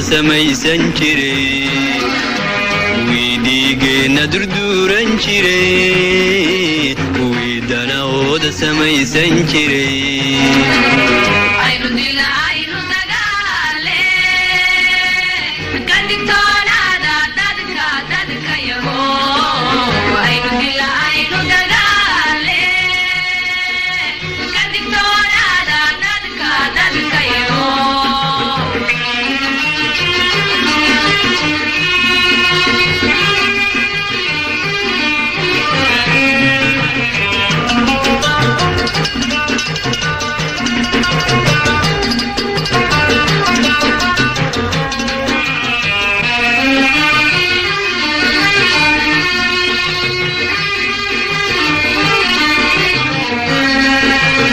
samaysan jiray, kuwii dhiigeenna durduuran jiray, kuwii danahooda samaysan jiray. Aynu dila, aynu dagaale, ka digtoonaada dadka dadka yago. Aynu dila, aynu dagaale, ka digtoonaada dadka dadka yago.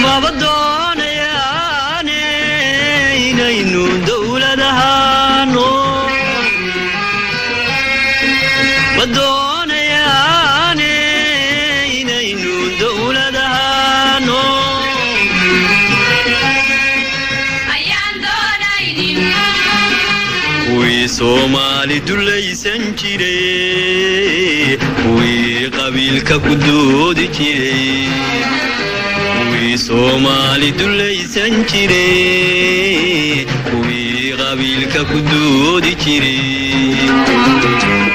Maba doonayaane inaynu dowlad ahaano, ma doonayaane inaynu dowlad ahaano. Ayaan doonaynin. Kuwii Soomaali dulaysan jiray, kuwii qabiilka ku doodi jiray, kuwii Soomaali dulaysan jiray, kuwii qabiilka ku doodi jiray.